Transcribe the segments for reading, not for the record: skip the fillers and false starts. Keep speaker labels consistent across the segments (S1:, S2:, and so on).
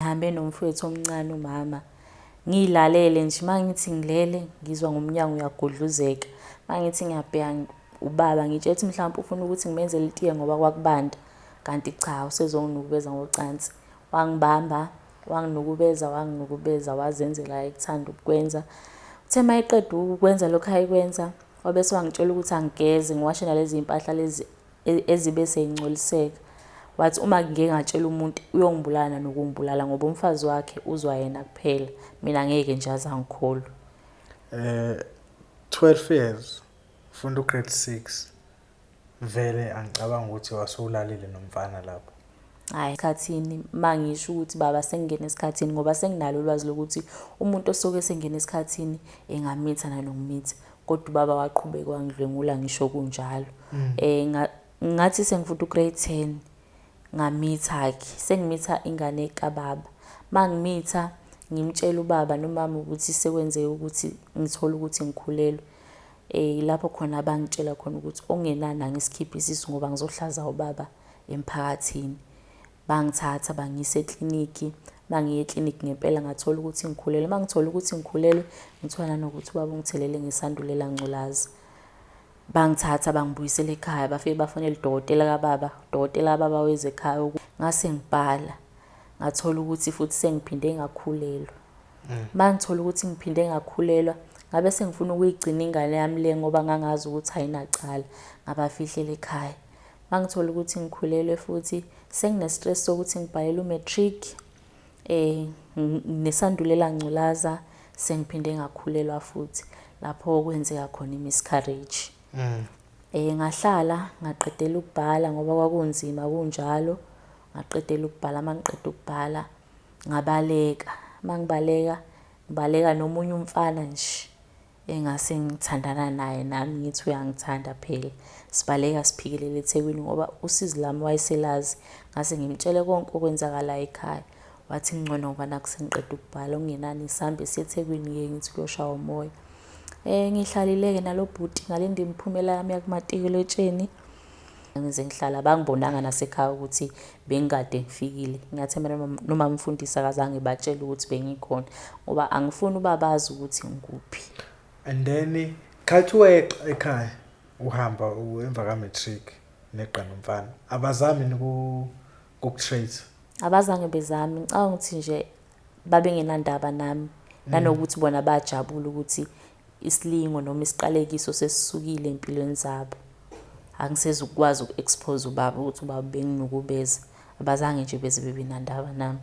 S1: Ngihambe nomfowethu omncane umama. Ngiyilalele nje uma ngithi ngilele ngizwa ngomnyango uyagudluzeka. Uma ngithi ngiyabheka ubaba ngitshela ukuthi mhlawumpe ufuna ukuthi ngimenzele itiye ngoba kwakubanda. Kanti cha usezonginukubeza ngocansi. Wangibamba, wanginukubeza, wanginukubeza wazenzela ayekuthanda ukukwenza. Uthe uma eqeda ukwenza lokhu ayekwenza, wabe sewangitshela ukuthi angigeze ngiwashe nalezi mpahla lezi ezibe seyingcoliseka. Wathi uma ngike ngatshela umuntu uyongibulala nokungibulala ngoba umfazi wakhe uzwa yena kuphela. Mina ngeke nje aze angikholwe.
S2: 12 years ufunda ugrade 6 vele angicabanga ukuthi wasulalile nomfana lapho.
S1: Hhayi esikhathini uma ngisho ukuthi baba sengingena esikhathini ngoba senginalo ulwazi lokuthi umuntu osuke esengena esikhathini engamitha nanokumitha. Kodwa ubaba waqhubeka wangidlwengula ngisho kunjalo. Ngathi sengifunda ugrade 10 ngamitha-ke, sengimitha ingane kababa. Uma ngimitha ngimtshela ubaba nomama ukuthi sekwenzeke ukuthi ngithole ukuthi ngikhulelwe. Lapho khona abangitshela khona ukuthi okungenani angisikhiphe isisu ngoba ngizohlaza ubaba emphakathini. Bangithatha bangiyisa eklinikhi, uma ngiya eklinikhi ngempela ngathola ukuthi ngikhulelwe. Uma ngithola ukuthi ngikhulelwe, ngithola nanokuthi ubaba ungithelele ngesandulela ngculazi. Bangithatha bangibuyisela ekhaya, bafike bafonela udokotela kababa, udokotela kababa weza ekhaya. Ngase ngibhala, ngathola ukuthi futhi sengiphinde ngakhulelwa. Uma ngithola ukuthi ngiphinde ngakhulelwa, ngabe sengifuna ukuyigcina ingane yami le ngoba ngangazi ukuthi ayinacala, ngabafihlela ekhaya. Uma ngithola ukuthi ngikhulelwe futhi sengine-stress sokuthi ngibhalele u-matric, nesandulela ngculaza sengiphinde ngakhulelwa futhi lapho kwenzeka khona i-miscarriage. Ngahlala ngaqedela ukubhala ngoba kwakunzima kunjalo. Ngaqedela ukubhala, uma ngiqeda ukubhala ngabaleka. Uma ngibaleka, ngibaleka nomunye umfana nje engase ngithandana naye nami ngithi uyangithanda phela. Sibaleka siphikelela eThekwini ngoba usizi lami wayeselazi. Ngase ngimtshele konke okwenzakalayo ekhaya. Wathi kungcono ngoba nakhu sengiqeda ukubhala okungenani sihambe siye eThekwini-ke ngithi kuyoshawa umoya. Ngihlalile-ke nalo bhuti ngalinda imiphumela yami yakumatikuletsheni. Ngize ngihlala abangibonanga nasekhaya ukuthi bengikade ngifikile. Ngiyathemba noma umfundisi akazange ebatshele ukuthi bengikhona ngoba angifuni uba bazi ukuthi ngikuphi.
S2: And then khathi weqa ekhaya uhamba emva ka-matric neqa nomfana, abazami ukuku-trace?
S1: Abazange bezame, ngicabanga ukuthi nje babengenandaba nami nanokuthi bona bajabula ukuthi isilingo noma isiqalekiso sesisukile empilweni zabo. Angisezukukwazi uku-expose ubaba ukuthi ubaba benginukubeza. Abazange nje beze bebe nandaba nami.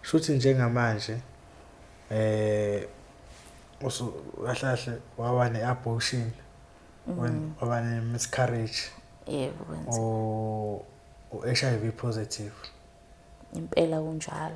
S2: Shuthi njengamanje usu kahle kahle waba ne-abortion, waba ne-miscarriage.
S1: Yebo, kwenzeka.
S2: U-HIV positive.
S1: Impela kunjalo.